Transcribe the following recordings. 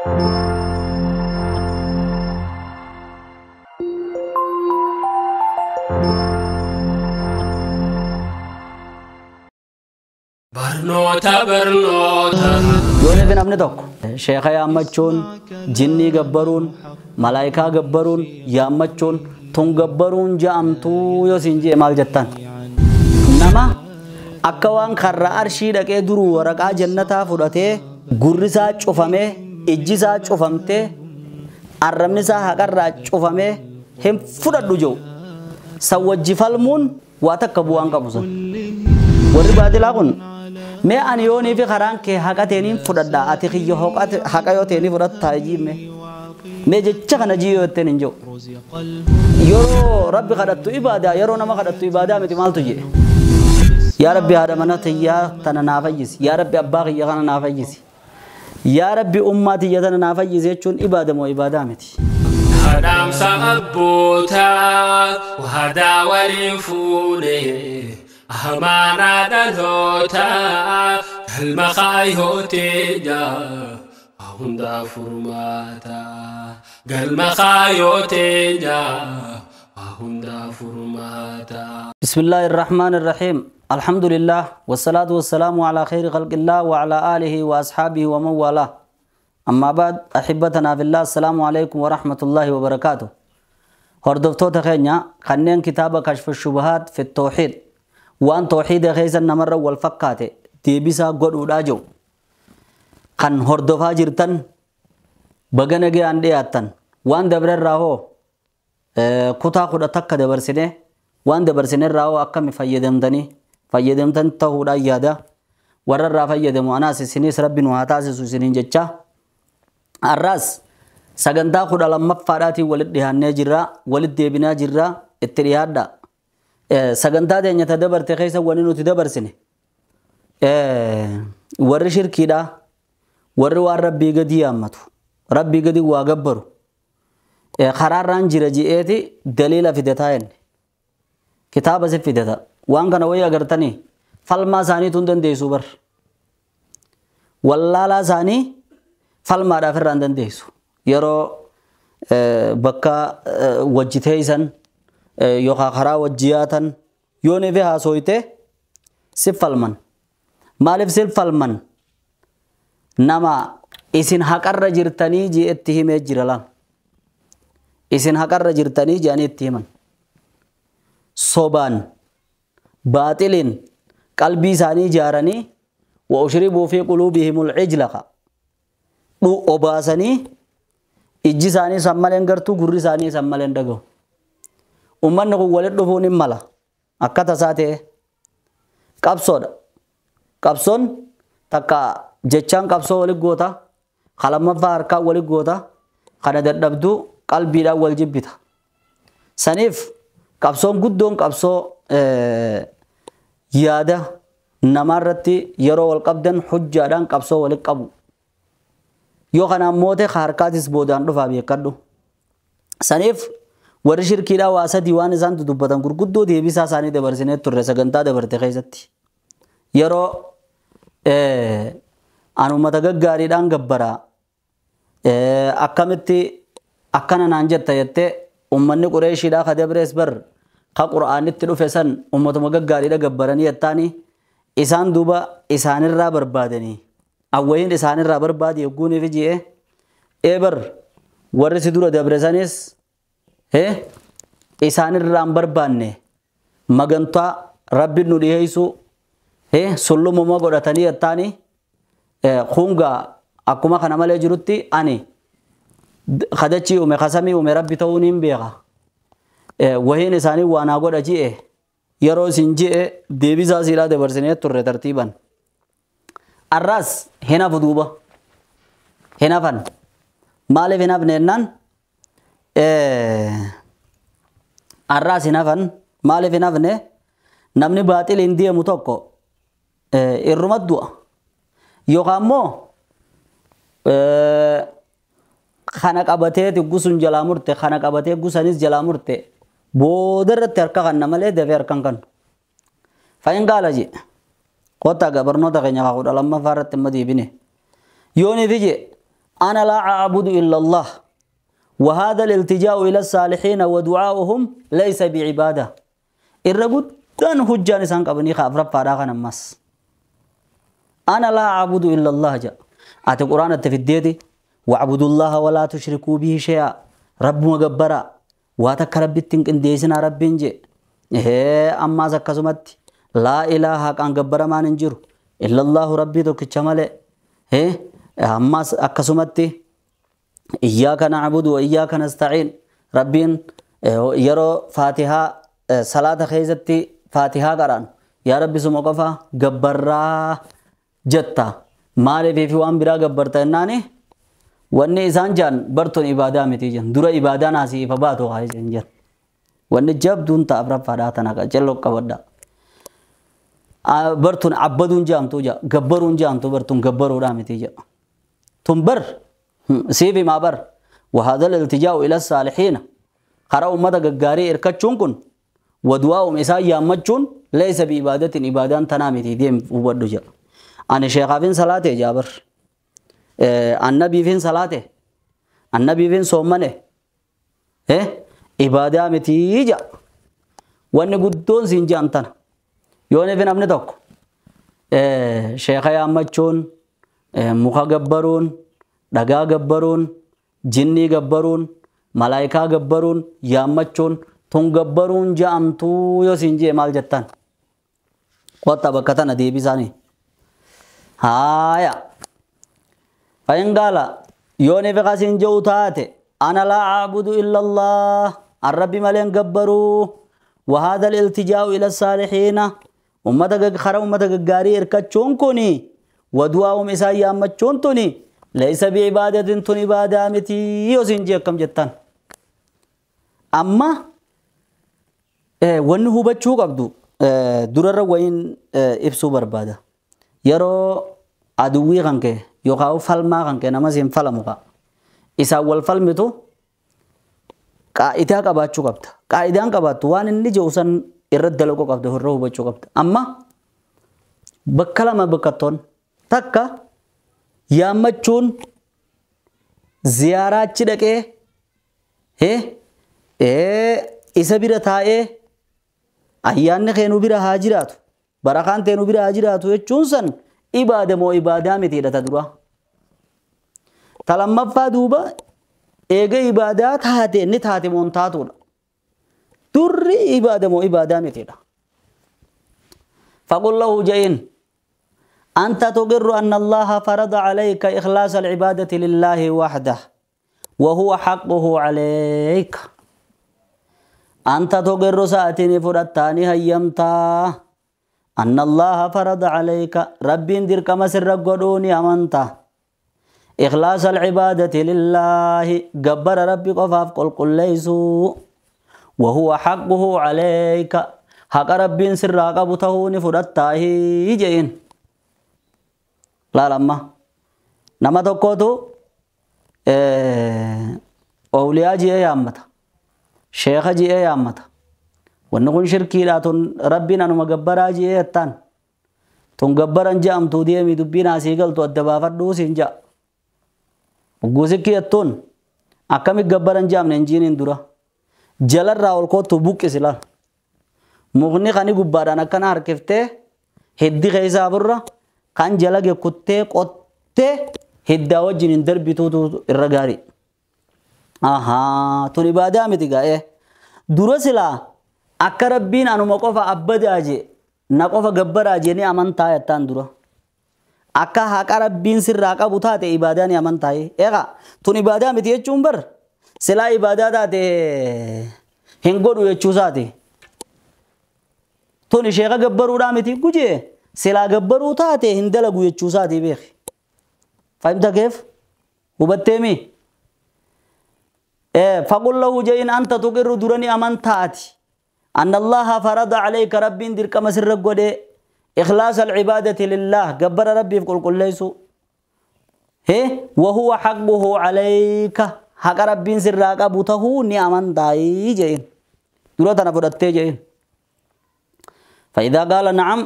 Barnoota barnoota. Yoon fi namni tokko sheeka yaammachuun, jinnii gabbaruun, malaayikaa gabbaruun, yaammachuun, tun gabbaruun ja'amtuu yoo siin jee maal jettan? Nama akka waan karra arshii dhaqee duruu waraqaa jannataa fudhatee gurri isaa cufamee, ijji isaa cufamtee, arrabni isaa haqarraa cufamee hin fudhadhu jiru. San wajji falmuun waa takka bu'aan qabu sun. Warri baatilaa kun mee ani yoonii fi karaan kee haqa teeniin fudhadha ati kiyya haqa yoo teenii fudhattu taa'ee jiimme. Mee jecha kana jii yoo jetteen hin jiru. Yeroo rabbi kadhattu ibaadaa yeroo nama kadhattu ibaadaa miti maaltu jee. Yaa Rabbi haadha mana tiyyaa tana naa fayyisi. Yaa Rabbi abbaa kiyya kana naa fayyisi. Yaa Rabbi ummaa tiyya tana naa fayyisi jechuun ibaada moo ibaadaa miti. Dhaamsa abbootaa waadaa waliin fuune amaanaa dhalootaa galma kaayyoo teenyaa hundaa furmaata. Galma kaayyoo teenyaa hundaa furmaata. بسم الله الرحمن الرحيم. الحمد لله والصلاة والسلام على خير خلق الله وعلى آله وأصحابه ومن والاه. أما بعد، أحبتنا في الله، السلام عليكم ورحمة الله وبركاته. هردفتو تخينيا خنين كتاب كشف الشبهات في التوحيد وأن توحيد خيسا نمر والفقات تيبسا قد أداجو خن هردفا جرتن بغنگي أندياتن وأن دبر الراهو كتا قد تك دبرسنه وأن دبرسنه الراهو أكم فيدمتني فيدمتن تهودا يادا ورر فيدمو أناس سنيس ربي نواتاسس سنين جتشا الراس sagantaa 12ffaadhaatiin walitti dhiyaannee jirra, walitti deebinaa jirra, itti dhiyaadha. Sagantaa teenya ta dabarte keessa wanni nuti dabarsine warri shirkiidha, warri waan rabbii gadi yaammatu, rabbii gadi waa gabbaru karaarraan jira ji'eeti daliila fidataa jenne. Kitaaba si fidata. Waan kana wayii agartanii falmaa isaaniitu hin dandeessu bar. Wallaalaa isaanii falmaadhaaf irraa hin dandeessu. Yeroo bakka wajji teessan yookaan karaa wajji yaatan yoo ni fi haasooyte si falman. Maaliif si falman? Nama isin haqarra jirtanii ji'etti himee jira laal. Isin haqarra jirtanii ji'anii itti himan. Sobaan baaxiliin qalbii isaanii ijaaranii wa ushribuu fi quluubihimul cijlaqa obaasanii ijji isaanii san malee hin gartuu, gurri isaanii san malee hin dhagahu. Uummanni kun walitti dhufuun hin mala. Akka tasaa ta'e qabsoodha. Qabsoon takka jechaan qabsoo walitti goota, kalammaffaa harkaan walitti goota, kana dadhabduu qalbiidhaan wal jibbita. Saniif qabsoon guddoon qabsoo yaada namaarratti yeroo wal qabdan hujjaadhaan qabsoo walitti qabu. Yoo kanaan moote harkaatis boodaan dhufaa beekadhu. Saniif warri shirkiidhaa waa sadii waan isaan dubbatan gurguddoo deebisaa isaanii dabarsinee turre sagantaa dabarte keessatti. Yeroo an uummata gaggaariidhaan gabbaraa akkamitti akkana naan jetta jettee uummanni Qureeshiidhaa ka dabrees bar ka Qur'aanitti dhufe san uummatuma gaggaariidha gabbaranii jettaanii isaan duuba isaanirraa barbaadanii. Awwayin isaanirraa barbaade yogguunii fi ji'e eebar warri si dura dabre sanis isaanirraa hin barbaanne magantaa rabbi nu dhiyeessu sullumuma godhatanii jettaanii kungaa akkuma kana malee jirutti ani kadachii uume kasamii uume rabbi ta'uun hin beeka. Wahiin isaanii waan haa godha ji'e yeroo isin ji'e deebisaa siidhaa dabarsinee turre tartiiban. Arraas hin hafu duuba. Hin hafan. Maaliif hin hafne jennaan arraas hin hafan. Maaliif hin hafne namni baaxiliin deemu tokko irruma du'a. Yookaan immoo kana qabatee gusuun jalaa murte, kana qabatee gusanis jalaa murte booda irratti harka kanna malee dafee harka hin kannu. Fayin gaala jee. Kottaa barnoota keenya 12ffaa irratti amma deebine. Yoonii fi jee أنا لا أعبد إلا الله وهذا الالتجاء إلى الصالحين ودعاؤهم ليس بعبادة. الرجل دان هجان سانك أبني خاف رب فراغنا مس. أنا لا أعبد إلا الله جاء. أتى القرآن التفديتي واعبدوا الله ولا تشركوا به شيئا. رب مجبرا واتك رب تنك إنديسنا رب إنجي. إيه أما زكزمت لا إله كان جبرا ما ننجر إلا الله ربي دوك الشمال. إيه أما أكسمتي إياك نعبد وإياك نستعين. ربين يرو فاتحة صلاة خيزتي فاتحة قران يا ربي سمقفا جبرا جتا مالي في وان برا جبرتا ناني واني إنسان جان برتون إبادة متيجن درا إبادة ناسي فباتو هاي جن واني جاب دون تابرا فاداتنا جلو كبدا برتون عبدون جام توجا جبرون جام تو برتون جبرو رامتيجا تنبر سيبي ما بر. وهذا الالتجاء إلى الصالحين قرأوا مدى قاري إركتشون كن ودعاؤهم إساء يامتشون ليس بإبادة إبادة تنامتي ديم وبدجا. أنا شيخ فين صلاته جابر النبي فين صلاته النبي فين صومنه إيه إبادة متيجا وأن قدون سينجان تنا يوني فين أمني توك شيخ يامتشون muka gabbaruun dhagaa gabbaruun jinnii gabbaruun malaayikaa gabbaruun yaammachuun tun gabbaruun ja'amtuu yoo siin jee maal jettan qotta bakka tana deebisaanii haaya فإن قال يوني في قاسين جو تاتي أنا لا أعبد إلا الله الرب ملين قبروا وهذا الالتجاء إلى الصالحين أمتك خرا أمتك قاري إركتشون كوني ودعاؤهم إساء يامتشون توني ليس بعبادة تون عبادة متي يوسين كم جتان. أما وانه بچو قبدو درر وين إبسو بربادة يرو عدوي غنك يقاو فلما غنك نمازين فلموغا إساء والفلمتو قائدة قباتشو قبدا قائدة قباتو وان اللي جوسن إرد دلوكو قبدا هرو بچو قبدا. أما بكلمة بكتون takka yaammachuun ziyaaraa achi dhaqee isa bira taa'ee ayyaanni keenuu bira haa jiraatu barakaan teenuu bira haa jiraatu jechuun san ibaada moo ibaadaa mitiidha ta dura. Ta lammaffaa duuba eega ibaadaa taate inni taate moo hin taatuudha. Durri ibaada moo ibaadaa mitiidha. Faqul lahu ja'iin أنت تقر أن الله فرض عليك إخلاص العبادة لله وحده وهو حقه عليك. أنت تقر سأتني فرطاني هيمتا أن الله فرض عليك ربي اندر كما سر قدوني أمنتا إخلاص العبادة لله قبر ربي قفاف قل قل ليسوا وهو حقه عليك حق ربي سر قبطهوني فرطاهي جئين. لا لما نما tokkotu awliyaa ji'ee yaammata sheekha ji'ee yaammata wanni kun shirkiidha tun rabbiin anuma gabbaraa ji'ee jettaan tun gabbaran je'amtuu deemii dubbiin asii galtu adda baafadhuu siin ja'a guusikki jettuun akkamit gabbaran je'amne hin jiiniin dura jalarraa ol koottu buqqisi laal mukni kani gubbaadhaan akkana harkiftee hiddi keessaa burra kan jala kuttee qottee hiddaa wajjin hin darbituutu irra gaarii. Ahaa tun ibaadaa miti gaa'ee dura silaa akka rabbiin anuma qofa abbadaa jee na qofa gabbaraa jee ni amantaa jettaan dura. Akka haqa rabbiin sirraa qabu taate ibaadaa ni amantaa. Egaa tun ibaadaa miti jechuun bar silaa ibaadaa taate hin godhu jechuusaati. Tun sheeka gabbaruudhaa miti gujee. Silaa gabbaruu taate hin dalagu jechuusaati beeki. Fahimta keef? Hubatteemi? فقل له جئين أنت تقر درني أمنتاتي أن الله فرض عليك ربي درك مسر قدي إخلاص العبادة لله جبر ربي في قل ليسو هي وهو حقه عليك حق ربي سراك أبوته نعمان داي جئين درتنا فردت جئين. فإذا قال نعم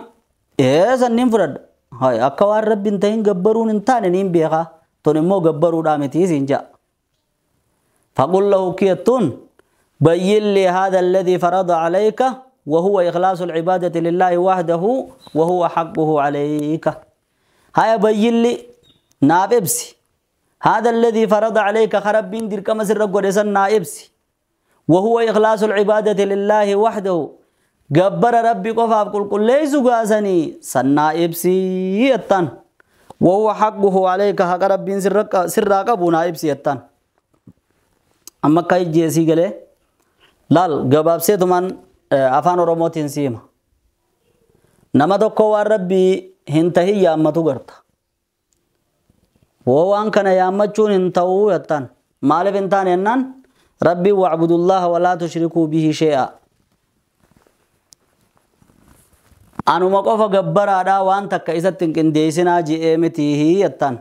إيه سنين فرد هاي أكوار ربي انتهين جبرون انتان نيم بيها Tun immoo gabbaruudhaa miti siin ja'a. فقل له كيتون بين لي هذا الذي فرض عليك وهو إخلاص العبادة لله وحده وهو حقه عليك. هيا بين لي ناببسي هذا الذي فرض عليك خرب بين دير كما سر قدسن نائبسي وهو إخلاص العبادة لله وحده جبر ربي قفا قل قل ليس غاسني سنائبسي يتن وهو حقه عليك حق ربي سر قبو نائبسي يتن. أما كاي جيسي قال لال جباب سيتمان أفان روموتين سيما نما تقوى ربي هنتهي يا أما تقرت وهو أن كان يا أما تشون هنتهو يتن مالف انتان ينن ربي واعبدوا الله ولا تشركوا به شيئا. أنو مقوفة جبرا دا وان تك إذا تنكن ديسنا جي إمتي هي يتن.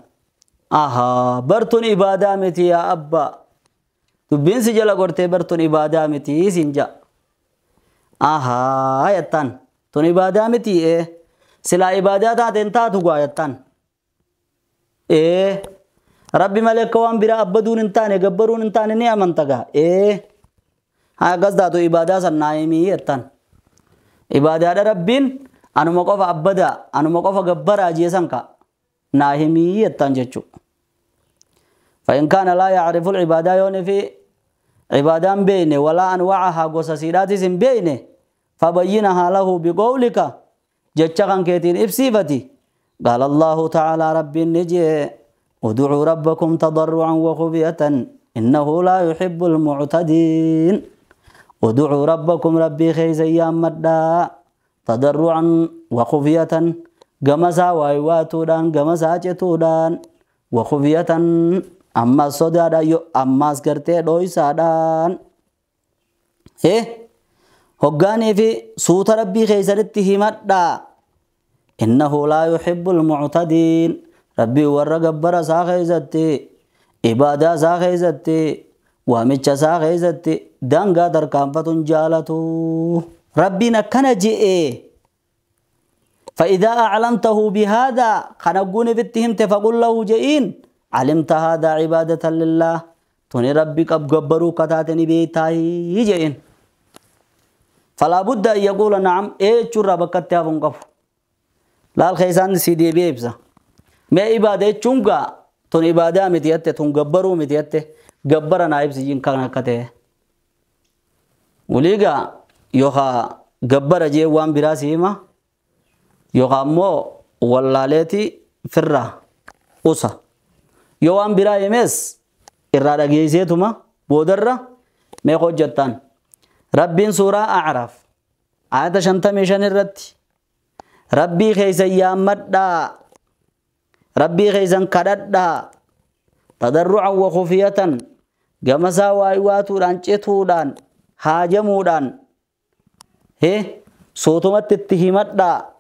أها برتون إبادة متي يا أبا dubbiin si jala gortee bartun ibaadaa miti siin ja'a. Ahaa jettan tun ibaadaa miti ee silaa ibaadaa taateen taatu gaa jettan. Ee rabbi malee akka waan biraa abbaduun hin taane gabbaruun hin taane ni amanta gaa ee haa akkas taatu ibaadaa san naa himii jettan. Ibaadaadha rabbiin anuma qofa abbadaa anuma qofa gabbaraa jeesan ka naa himii jettan jechuudha. فإن كان لا يعرف العبادة يوني في عبادان بينه ولا أنواعها قصصيرات بينه فبينها له بقولك جتشغن كيتين إبسيفتي. قال الله تعالى رب النجي ادعوا ربكم تضرعا وخفية إنه لا يحب المعتدين. ادعوا ربكم ربي خيزيا مدا تضرعا وخفية قمسا وايواتودان قمسا جتودان وخفية أما صدادا يو أما سكرتي دوي سادان. إيه هقاني في صوت ربي خيسرته مدى إنه لا يحب المعتدين. ربي ورقبر ساخيزتي إبادة ساخيزتي وامتش ساخيزتي دانغا تركام جالتو ربي نكنا جئ. فإذا أعلمته بهذا خنقوني في التهمت فقل له جئين علمت هذا عبادة لله توني ربك أبقبرو كتاتني بيتاي جئين. فلا بد أن يقول نعم إيه شر بكتها فنقف لا الخيسان سيدي بيبزا ما إبادة چونغا تون إبادة متيته تون قبرو متيته قبرنا إبسي جين كان كته وليغا يوها قبر جي وان براسيما يوها مو واللالتي فرة أوسا yoo waan biraa himes irraa dhageesseetuma boodarra meeqa hojjettan. Rabbiin suuraa A'raaf ayata 55 irratti rabbii keessan yaammadhaa rabbii keessan kadhadhaa tadarru'an wa khufiyatan gamasaa waaywaatuudhaan cituudhaan haajamuudhaan sootumatti itti himadhaa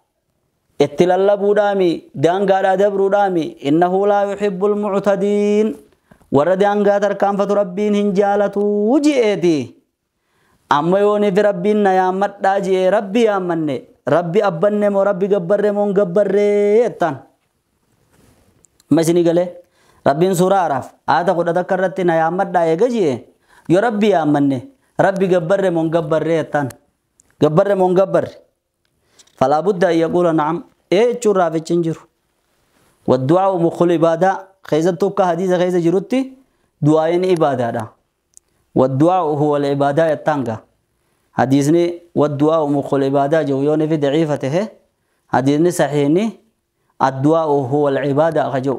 itti lallabuudhaami daangaadhaa dabruudhaami innahu laa yuhibbul mu'tadiin warra daangaa tarkaanfatu rabbiin hin jaalatuu ji'eeti. Amma yooniif rabbiin na yaammadhaa ji'ee rabbi yaammanne rabbi abbanne moo rabbi gabbarre moo hin gabbarree jettan. Amma isinii galee rabbiin suuraa Araaf ayata 11 irratti na yaammadhaa eega ji'e yoo rabbi yaammanne rabbi gabbarre moo hin gabbarree jettan. Gabbarre moo hin gabbarre. فلا بد أن يقول نعم إيه شو في تشنجر. والدعاء مخ العبادة خيزة توكا حديث خيزة جروتي دعاء عبادة دا. والدعاء هو العبادة التانغا حديثني والدعاء مخ العبادة جو يوني في ضعيفته حديثني صحيحني الدعاء هو العبادة خجو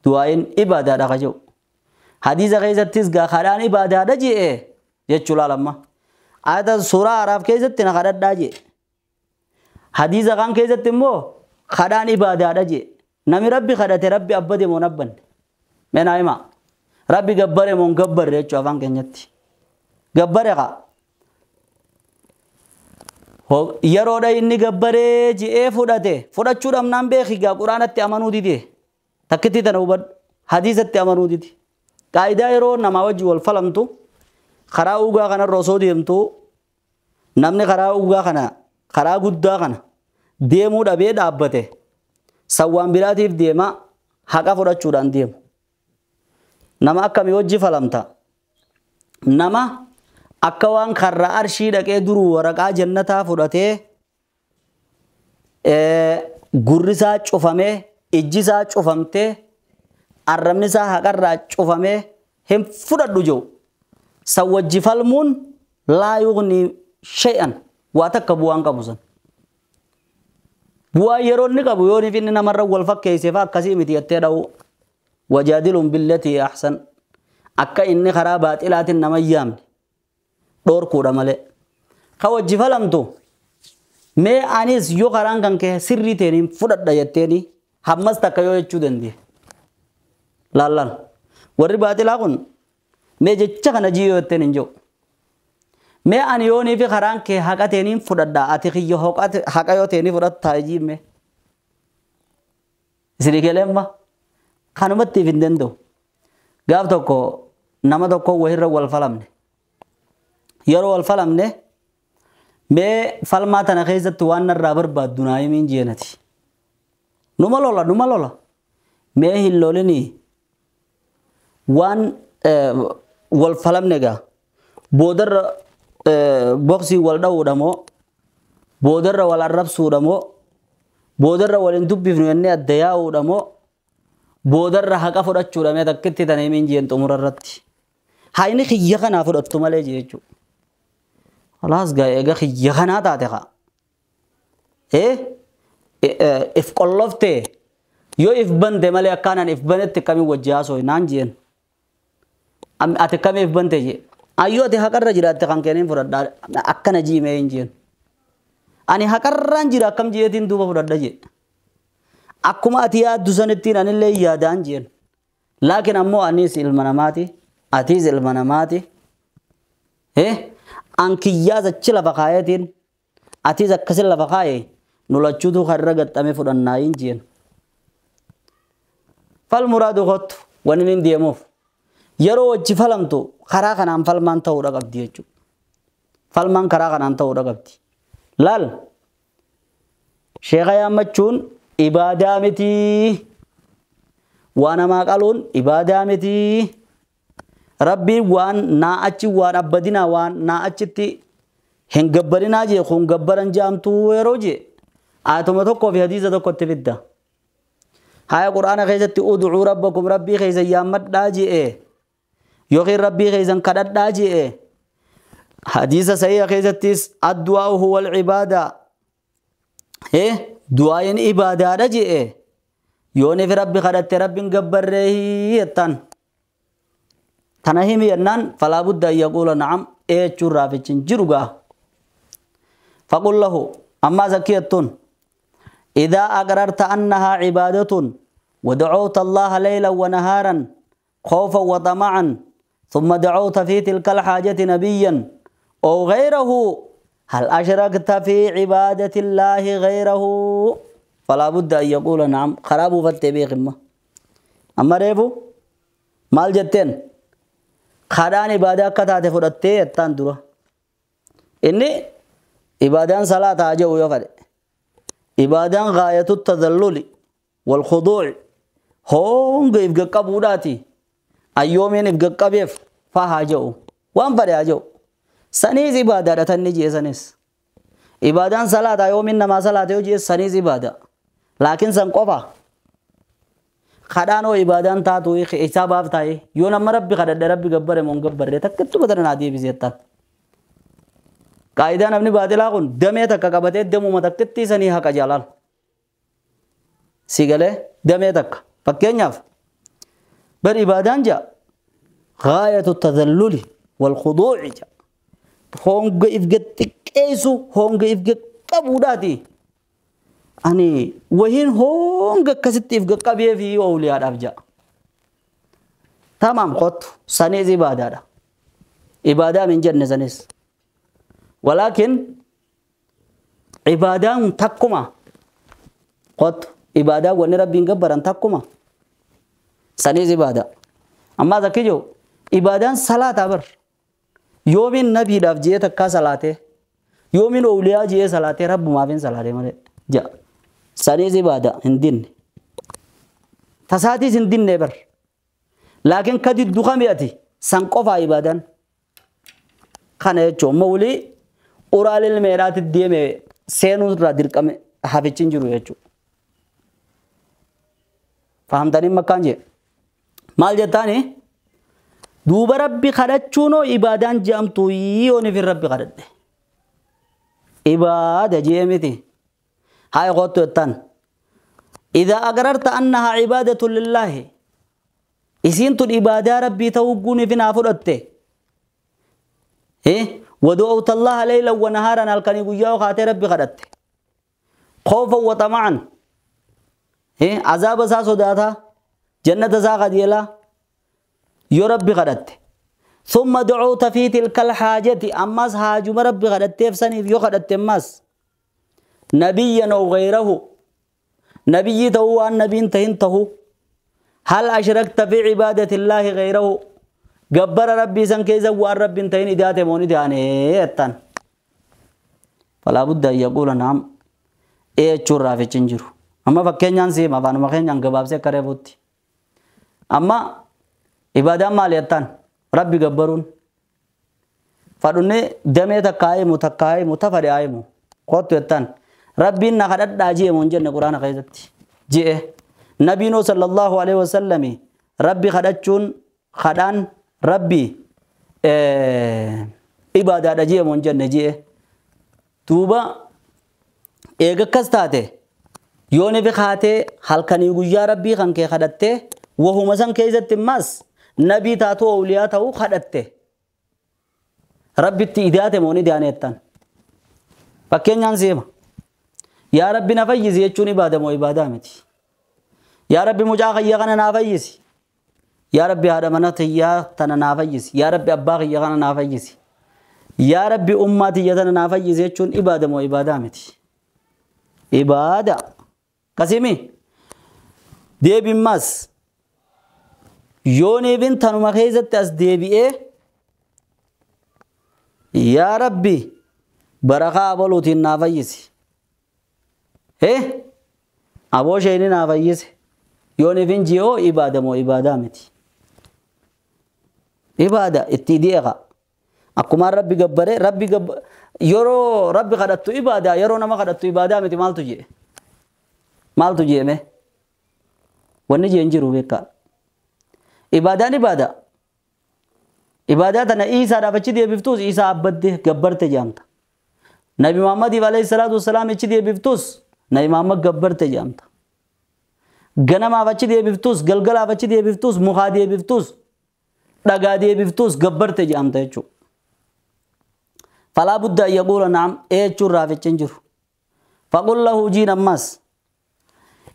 دعاء عبادة دا خجو حديث خيزة تسقى خلان عبادة دا جي إيه يتشولا لما آية سورة عرف خيزة تنخدت دا جي حديث كان كيزت مو خدان عبادة دجي نمي ربي خدته ربي أبدي مو نبن من أيما ربي جبره مو جبر ريتشو أفان كنيتي جبره كا هو يرودا إني جبره جي إيه فودته فودت شو رم نام بيخي قرآن التأمنو دي تكتي تنوبر حديث التأمنو دي قاعدة يرو نماوج والفلم تو خراوغا كنا الرسول تو نمني خراوغا كنا karaa guddaa kana deemuu dhabee dhaabbate sawwaan biraatiif deema haqa fudhachuudhaan deemu. Nama akkamii wajji falamta? Nama akka waan karra arshii dhaqee duruu waraqaa jannataa fudhatee gurri isaa cufamee ijji isaa cufamtee arrabni isaa haqarraa cufamee hin fudhadhu jiru. San wajji falmuun laa yughni shay'an waa takka bu'aan qabu san. Bu'aa yeroo inni qabu yoo inni namarra wal fakkeessee fa'a akkasii miti jettee dha'u. Wajaadiluun billatii ahsan akka inni karaa baaxilaatiin nama hin yaamne dhoorkuudha malee. Ka wajji falamtu mee anis yoo karaan kan kee sirrii ta'een fudhadha jetteeni hammas takka yoo jechuu danda'e. Laallaan warri baaxilaa kun mee jecha kana jiyyoo jetteen hin jiru. Mee ani yoonii fi karaan kee haqa ta'een fudhadha ati kiyya haqa yoo ta'een fudhattaa jiimme. Isin kelemma kanumatti hin danda'u. Gaaf tokko nama tokko wahirra wal falamne. Yeroo wal falamne mee falmaa tana keessatti waan narraa barbaaddu naa himiin jeenati. Numa lola numa lola. Mee hin lolinii waan wal falamne gaa boodarra boksii wal dha'uudha moo boodarra wal arrabsuudha moo boodarra wal hin dubbifnu jennee adda yaa'uudha moo boodarra haqa fudhachuudha mee takkitti tana himiin jeen xumura irratti. Hayni xiyya kanaa fudhattu malee jechuudha. Khalaas gaa eega xiyya kanaa taate haa. If qolloftee yoo if bante malee akkaanaan if banetti kamiin wajji haasoo naan jeen. Ati kamii if bante jee. Ayyoo ati haqarra jiraatte kan kenneen fudhadhaa akkana jiimee hin jeen. Ani haqarraan jira akkam jeetiin duuba fudhadha jee. Akkuma ati yaaddu sanittiin anillee yaadaan jeen. Laakiin ammoo anis ilma namaati. Atis ilma namaati. An kiyyaas achi lafa kaayetiin atis akkasin lafa kaaye nu lachuutu karra gaxxame fudhannaa hin jeen. Fal muraadu kottu wanni inni deemuuf yeroo wajji falamtu karaa kanaan falmaan ta'uudha qabdi jechuudha. Falmaan karaa kanaan ta'uudha qabdi. Laal sheeka yaammachuun ibaadaa mitii. Waa namaa qaluun ibaadaa mitii. Rabbiin waan naa achi waan abbadinaa waan naa achitti hin gabbarinaa jee kun gabbaran jaamtuu yeroo jee ayatuma tokkoo fi hadiisa tokkotti fidda. Haya qur'aana keessatti ud'uu rabbakum rabbii keessa yaammadhaa jee yookiin rabbii keessan kadhadhaa jee hadiisa sahiha keessattis addu'aa'u huwal ibaadaa du'aayin ibaadaadha jee yooniif rabbi kadhatte rabbiin gabbarree jettan. Tana himi jennaan falaa budda an yaquula na'am jechuun raafichi hin jiru gaa. Faqul lahu ammaa zakki jettuun إذا أقررت أنها عبادة ودعوت الله ليلا ونهارا خوفا وطمعا ثم دعوت في تلك الحاجة نبيا أو غيره هل أشركت في عبادة الله غيره؟ فلا بد أن يقول نعم. خرابوا فالتبيخ أما ريفو مال جتين خدان عبادة كتاتي فرتي التان درا إني عبادان صلاة أجو يفعل عبادان غاية التذلل والخضوع هونغ يبقى قبولاتي أيومين يبقى قبيف فهاجو وان فرياجو سنيز عبادة تنجي سنيز عبادان صلاة يومين نما صلاة يوجي سنيز عبادة لكن سنقفا خدانو عبادان تاتو حساب تاي يو نما ربي خدد ربي گبر مون گبر تکتو بدر نادي بزيتا قاعده نمني باطلا كن دمه تک قبته دمو متکتی سني حق جلال سيغله دمه تک فكنياف بر عبادان جا غايه التذلل والخضوع جا هونغ افغتكيسو هونغ افغ قبوداتي ani wahin honga akkasitti if qaqqabee fi awliyaadhaaf ja'a. Tamaam qottu sanis ibaadaadha. Ibaadaa min jenne sanis. Walaakin ibaadaan takkuma qottu ibaadaa wanni rabbiin gabbaran takkuma sanis ibaadaa. Ammaa zakki jiru ibaadaan salaataa bar yoomiin nabiidhaaf jee takkaa salaatee yoomiin awliyaa jee salaatee rabbumaaf hin salaatee malee ja'a. Sanis ibaadaa hin dinne. Tasaatiis hin dinne bar. Laakiin ka diddu kami ati san qofaa ibaadan. Kana jechuun mawlii uraan ilmeedhaatti deeme seenuu irraa dirqame hafichi hin jiru jechuudha. Fahamtanii makkaan jee maal jettaani duuba rabbi kadhachuunoo ibaadaan je'amtu yoon ifin rabbi kadhadhe. Ibaada jee miti haa qottu jettaan. إذا أقررت أنها عبادة لله إسين تون إبادة ربي توقوني في نافرته إيه ودعوت الله ليلا ونهارا الكني قيا وخاتي ربي خدت خوفا وطمعا إيه عذاب سا صداتا جنة سا قديلا يا ربي خدت ثم دعوت في تلك الحاجة أماس حاجم ربي خدت فسني يو خدت أماس نبيا أو غيره نبي تهو أن نبي تهو هل أشركت في عبادة الله غيره جبر ربي سن كيزا وان ربي تهين إداته موني داني أتن فلا بد أن يقول نعم إيه شورا في تنجرو أما فكين ينسي ما فانو مخين ينقباب سي كريفوتي أما عبادة مالي أتن ربي جبرون فاروني دمي تكاي متكاي متفري آيمو قوتو أتن ربي نخدت داجي من جنة قرآن خيزتي جئ نبينا صلى الله عليه وسلم ربي خدتشون خدان ربي إبادة داجي من جنة جئ توبا إيجا كستاته يوني في خاته هل كان يقول يا ربي خان كي خدته وهو مثلا كيزت ماس نبي تاتو أولياء تاو خدته ربي تيداته موني دانيتان فكين ينسيما يا ربي نفيز يجون عبادة مو عبادة متي يا ربي مجا خيا غنا نفيز يا ربي هذا منات يا تنا نفيز يا ربي أبا خيا غنا نفيز يا ربي أمتي يا تنا نفيز يجون عبادة مو عبادة متي عبادة قسمي دي بماس يوني بن تنو مخيزت أس دي بي إيه يا ربي بركة أبلوتين نفيز إيه أبو شيني نافيس يوني فين جيو إبادة مو إبادة متي إبادة اتديغا أكما ربي جبره ربي جب يرو ربي خدتو إبادة يرو نما خدتو إبادة متي مال تجي مال تجي مه ونجي انجرو بيكا إبادة إبادة إبادة تنا إيسا رفتشي دي بفتوس إيسا عبده جبرت جامتا نبي محمد عليه الصلاة والسلام إيش دي بفتوس نبي محمد جبرت جامتا غنم آوچی دی بیفتوس گلگل آوچی دی بیفتوس مخا دی بیفتوس دغا دی بیفتوس جبرت جامتا چو فلا بد ان يقول نعم اي چور راوچنجر فقل له جي نمس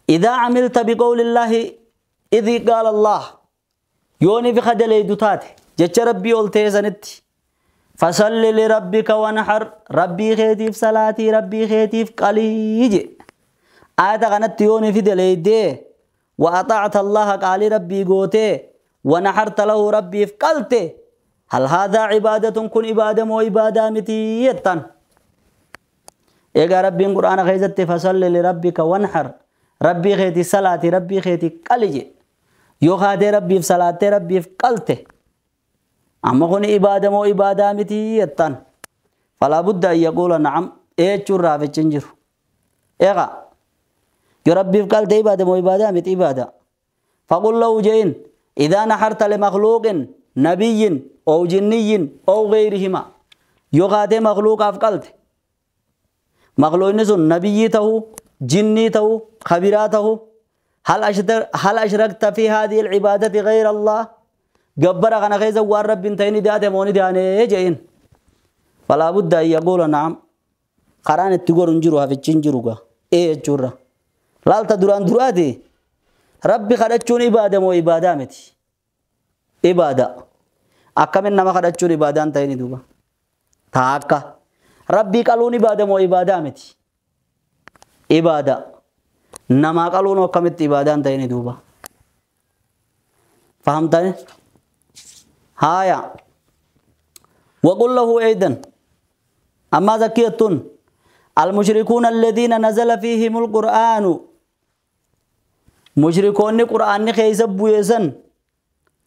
اذا عملت بقول الله اذ قال الله يوني في خدل دوتات جچ ربي اولته سنت فصل لربك وانحر ربي خيتيف صلاتي ربي خيتيف قليج آية غنت يوني في دليدي وأطعت الله قال ربي قوتي ونحرت له ربي فقلتي هل هذا عبادة كن عبادة مو عبادة متيتن إيقا ربي القرآن خيزت فصل لربك وانحر ربي خيتي صلاتي ربي خيتي قلجي يو خاتي ربي في صلاتي ربي فقلتي أما كن عبادة مو عبادة متيتن فلا بد أن يقول نعم إيه شرا في تنجر إيقا يا ربي قال عبادة مو عبادة مت عبادة فقل له جين إذا نحرت لمخلوق نبي أو جني أو غيرهما يغادي مخلوق أفقلت مخلوق نسون نبي تهو جني تهو خبيراته هل أشركت في هذه العبادة غير الله جبر غنا غيزة والرب انتهيني داته موني داني جين فلا بد أن يقول نعم قران التجور انجروها في الجنجروها إيه الجرة لالتا دران دراتي ربي خدتشون عبادة مو عبادة متي عبادة أكمل نما خدتشون عبادة انتهيني دوبا تاكا ربي قالون عبادة مو عبادة متي عبادة نما قالون وكمت عبادة انتهيني دوبا فهمتني؟ هايا وقل له أيضا أما زكية المشركون الذين نزل فيهم القرآن مشركون قرآن خيسب بويسن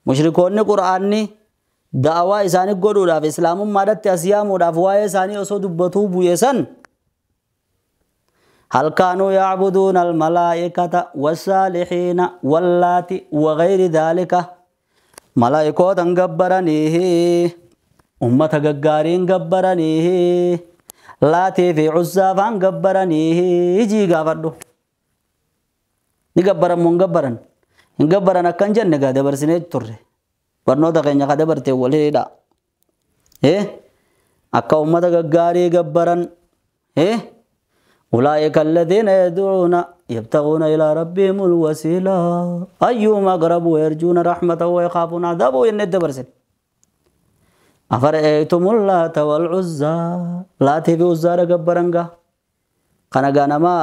Mushrikoonni Qur'aanni da'awaa isaanii godhuudhaaf islaamummaadhatti as yaamuudhaaf waa'ee isaanii osoo dubbatuu bu'e san هل كانوا يعبدون الملائكة والصالحين واللات وغير ذلك ملائكة غبرنيه أمة غغارين غبرنيه لاتي في عزافان غبرنيه جي غافدو نغبرن من غبرن غبرن أكن جنة دبرسنه تره barnoota keenya ka dabarte waliidha. Akka ummata gaggaarii gabbaran أولئك الذين يدعون يبتغون إلى ربهم الوسيلة أيهم أقرب ويرجون رحمته ويخافون عذابه إن الدبرسن أفرأيتم اللات والعزى لاتي في عزى gabbarangaa kana ganama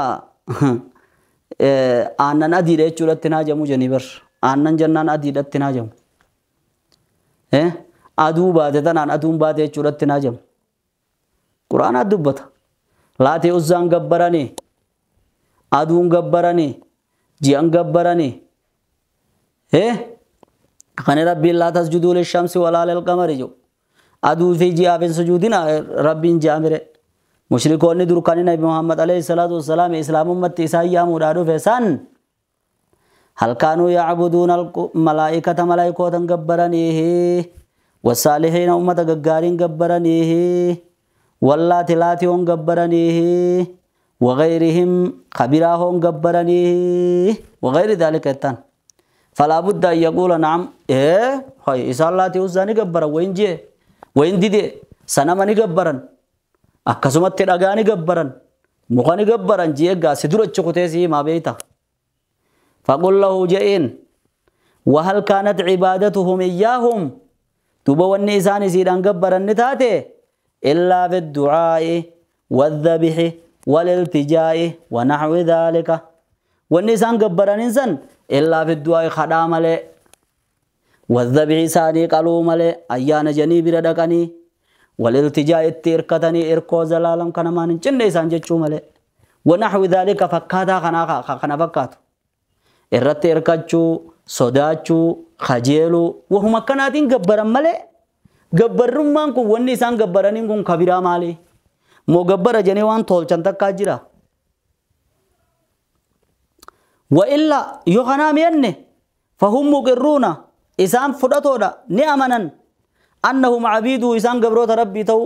aannan adiidha jechuudhatti naajamu jennii bar aannan jennaan adiidhatti naajamu aduu baate tanaan aduun baate jechuudhatti naajamu quraanaa dubbata laatee uzzaan gabbaranii aduun gabbaranii ji'an gabbaranii kan rabbiin laa tasjuduu lishamsi walaa lilqamari jedhu aduu fi ji'aaf hin sujuudina rabbiin ji'a mire mushrikoonni dur kan nabi Muhammad alayhi salaatu wassalaam islaamummatti isaan yaamuudhaa dhufe san هل كانوا يعبدون الملائكة ملائكة جبرانيه والصالحين أمة جبارين جبرانيه واللات لاتهم جبرانيه وغيرهم خبراهم جبرانيه وغير ذلك التان فلا بد أن يقول نعم إيه هاي إسال لاتي وزاني جبرا وين جي وين ديدي سنمني جبرا أكسمت الأغاني جبرا مغاني جبرا جي قاسدرو تشوكتي ما بيتا فقل له جئين وهل كانت عبادتهم إياهم تبوا النيسان سيدان جبرا نتاتي إلا بالدعاء والذبح والالتجاء ونحو ذلك والنيسان جبرا ننسان إلا بالدعاء خدام لي والذبح ساني قالوا لي أيان جنيب ردقني والالتجاء التركتني إركو زلالم كنمان جنيسان جتشو ملي ونحو ذلك فكاتا خنا فكاتو irratti hirkachuu sodaachuu kajeeluu wahuma akkanaatiin gabbaran malee gabbarrummaan kun wanni isaan gabbaraniin kun kabiraa maali moo gabbara jedhanii waan tolchan takkaa jira wa illa yoo kanaa mi'anne fahum muqirruuna isaan fudhatoodha ni amanan annahum cabiiduu isaan gabroota rabbii ta'u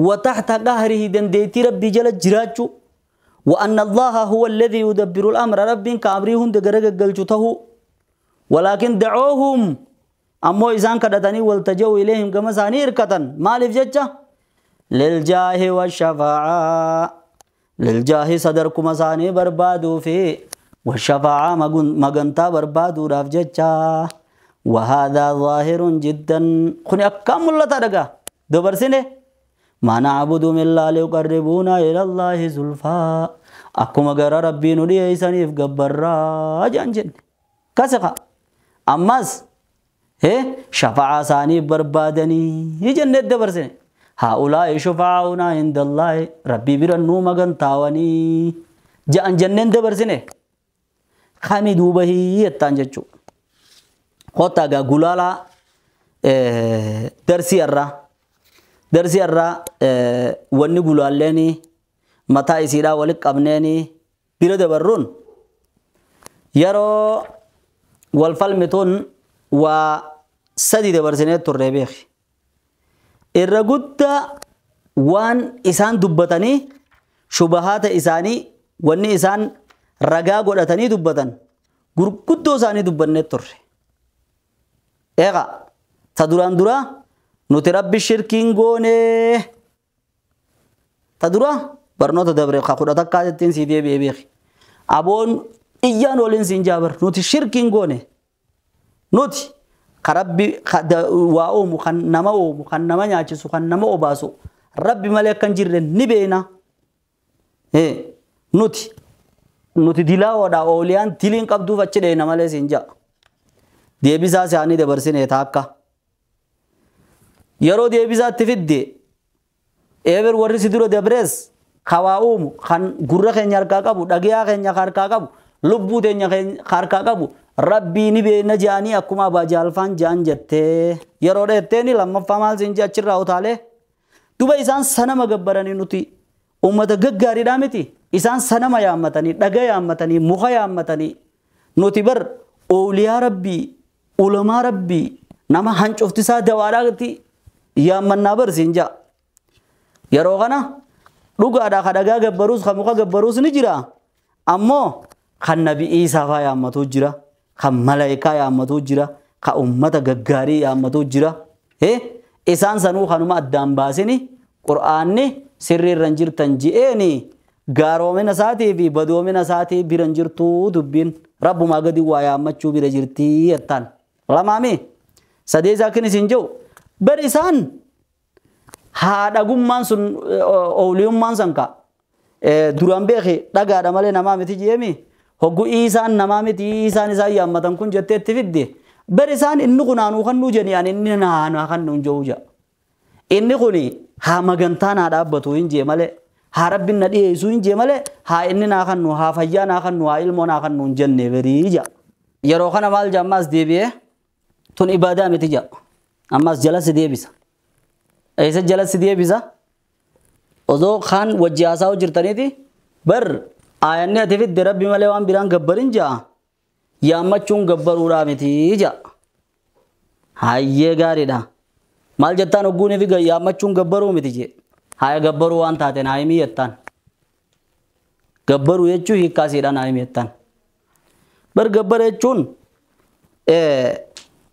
wa taxta qahrihi dandeettii rabbii jala jiraachuu وأن الله هو الذي يدبر الأمر رب كأمره هند قلجته ولكن دعوهم أمو إذان كدتني والتجوا إليهم كما ساني إركتن ما لفجتة للجاه والشفاعة للجاه صدركم ساني بربادو في والشفاعة مغنتا بربادو رافجتة وهذا ظاهر جدا خني أكام الله ترقى دبر سنه ما نعبد من الله ليقربونا إلى الله زلفا أكما غير ربي نري إيسانيف قبرا جنجن كسقا أماس هي شفاعة ثاني بربادني جنة دبرسن هؤلاء شفاعنا عند الله ربي برنو مغن تاوني جان جنة دبرسن خامي دوبه يتانجچو خوتا غا غلالا درسي الرا درسي الرا وني غلالني متا isiidha wali qabneeni bira dabarruun yeroo wal falmituun waa sadi dabarsinee turre beeki irra guddaa waan isaan dubbatanii shubahaata isaanii wanni isaan ragaa godhatanii dubbatan gurguddoo isaanii dubbannee turre eegaa ta duraan duraa nuti rabbi shirkiin goonee ta dura barnoota dabre ka kudha takkaa jettiin sii deebi'ee beeki aboon iyyaan waliin siin jaabar nuti shirkiin goone nuti ka rabbi waa uumu kan nama uumu kan nama nyaachisu kan nama obaasu rabbi malee akkan jirre ni beena nuti nuti dilaawoodha ooliyaan diliin qabduuf achi dheena malee siin jaa deebisaa isaanii dabarsine taakka yeroo deebisaatti fidde eeber warri si dura dabrees kawaa uumu kan gurra keenya harkaa qabu dhagiyaa keenya harkaa qabu lubbuu teenya harkaa qabu Rabbii ni beekna jedhanii akkuma Abaa Jaalfaan jedhan jettee yeroo dheetteeni lammaffaa maal siin jee achirraa utaalee duba isaan sanama gabbaranii nuti ummata gaggaariidhaa miti isaan sanama yaammatanii dhaga yaammatanii muka yaammatanii nuti bar ooliyaa rabbii ulamaa rabbii nama hancuftisaa dawaadhaatti yaammannaa bar siin jaa yeroo kana dhugaadhaa ka dhagaa gabbaruus ka muka gabbaruus ni jira ammoo kan nabi Iisaa faa yaammatuu jira kan malaayikaa yaammatuu jira kan ummata gaggaarii yaammatuu jira isaan sanuu kanuma addaan baasini qur'aanni sirrii irra hin jirtan ji'eeni gaaromina isaatii fi badoomina isaatii bira hin jirtuu dubbiin rabbumaa gadi waa yaammachuu bira jirtii jettaan lamaami sadee isaa akkin isin jiru bar isaan haadhagummaan sun ooliyummaan san ka duraan beeke dhagaadha malee namaa miti jeemi hoggu isaan namaa miti isaan isaan yaammatan kun jettee itti fidde bar isaan inni kun aanuu kan nuu jeni ani inni naanaa kan nuun jiru ja'a inni kuni haa magantaa naa dhaabbatu hin jee malee haa rabbiin na dhiyeessuu hin jee malee haa inni naa kan nu haa fayyaa naa kan nu haa ilmoo naa kan nu hin jenne berii ja'a yeroo kana maal ja'a ammaas deebi'ee tun ibaadaa miti ja'a ammaas jala si deebisa eessa jala si deebisa osoo kaan wajji haasa'u jirtaniiti bar aayanni ati fidde rabbi malee waan biraan gabbarin ja'a yaammachuun gabbaruudhaa miti ja'a hayyee gaariidha maal jettaan hogguunii fi yaammachuun gabbaruu miti jee haya gabbaruu waan taate naa himii jettaan gabbaruu jechuun hiikkaasiidha naa himii jettaan bar gabbara jechuun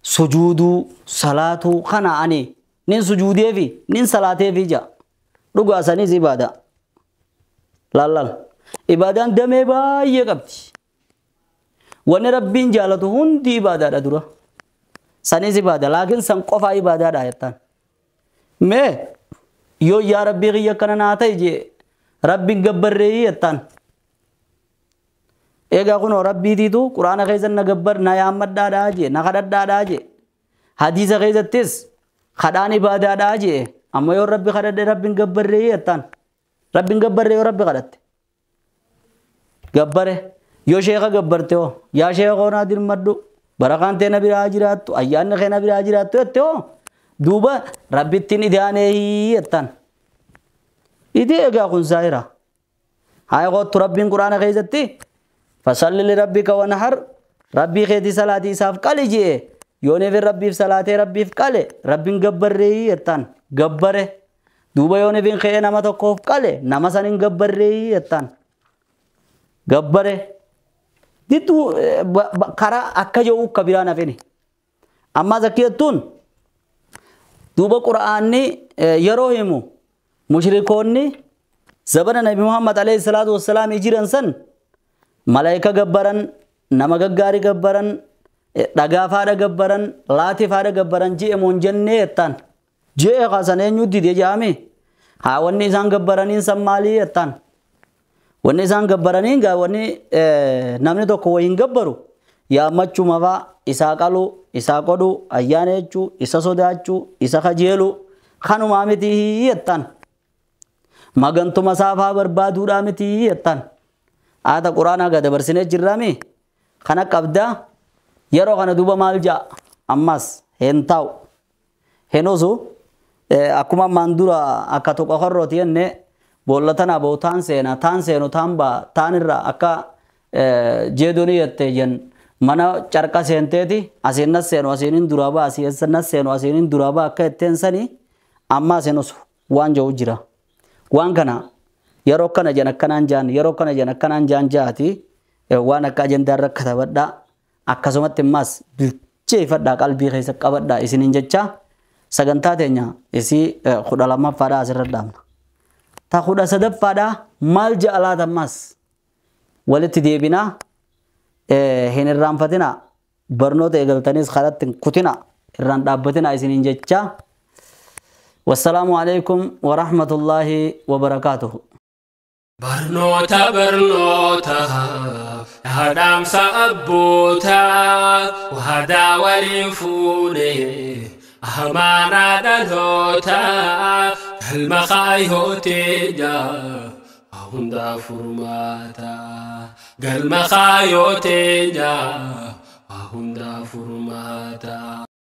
sujuuduu salaatuu kana ani nin sujuudeefi nin salaateefi ja'a dhugaa saniis ibaada laallal ibaadaan damee baay'ee qabdi wanni rabbiin jaalatu hundi ibaadaadha dura sanis ibaada laakiin san qofaa ibaadaadha jettaan mee yoo yaa rabbii kiyya akkana naa ta'e jee rabbiin gabbarreeyi jettaan eegaa kunoo rabbiitiitu quraana keessa na gabbar na yaammadhaadhaa jee na kadhadhaadhaa jee hadiisa keessattis kadhaan ibaadaadhaa jee amma yoo rabbi kadhadhe rabbiin gabbarreeyi jettaan rabbiin gabbarree yoo rabbi kadhatte gabbare yoo sheeka gabbarte hoo yaa sheeka koo naa dirmadhu barakaan tee na biraa jiraattu ayyaanni kee na biraa jiraattu jette hoo duuba rabbittiin idaaneeyi jettaan idee egaa kun zaahira haa qoottu rabbiin quraana keessatti fasalli lirabbika wanhar rabbii keetii salaatii isaaf qali jee yooniif rabbiif salaatee rabbiif qale rabbiin gabbarreeyi jettaan gabbare duuba yooniif ka'ee nama tokkoof qale nama san hin gabbarreeyi jettaan gabbare dittu karaa akka jiru akka biraan hafini ammas akki jettuun duuba qura'aanni yeroo himu mushrikoonni zabana nabi Muhammad alayhi salaatu wassalaam jiran san malaayika gabbaran nama gaggaarii gabbaran dhagaa faadha gabbaran laatii faadha gabbaran ji'e moon jennee jettaan ji'e kaasan eenyu dide jedhame haa wanni isaan gabbaraniin san maalii jettaan wanni isaan gabbaraniin gaa wanni namni tokko wayiin gabbaru yaammachuma faa isaa qaluu isaa qodhuu ayyaana jechuu isa sodaachuu isa kajeeluu kanumaa miti jettaan magantuma isaa faa barbaaduudhaa miti jettaan aata quraanaa gaa dabarsinee jirraami kana qabdaa yeroo kana duuba maal ja'a ammas hin taa'u hin osu akkuma ammaan dura akka tokko korrooti jenne boolla tana boo taan seena taan seenu taan baa taan irra akka jeedonii jette jen mana carqa seenteeti asiin nas seenu asiin hin duraa baa asiin nas seenu asiin hin duraa baa akka jetteen sanii amma asiin osu waan jiru jira waan kana yeroo kana jan akkanaan jaan yeroo kana jan akkanaan jaan jaati waan akka ajandaa irra katabadhaa akkasumatti immaas bilcheeffadhaa qalbii keessa qabadhaa isiniin jecha sagantaa teenya isii 12ffaadhaa asirra dhaabna. Ta 13ffaadhaa maal ja'a laata ammaas walitti deebinaa hin irraanfatinaa barnoota eegaltaniis karatti hin kutinaa irraan dhaabbatinaa isiniin jecha. Wassalaamu alaikum wa rahmatullaahi wa barakaatuhu. Barnoota barnoota dhaamsa abbootaa waadaa waliin fuune amaanaa dhalootaa galma kaayyootii jaa hundaa furmaata galma kaayyootii jaa. Waa hundaa furmaata.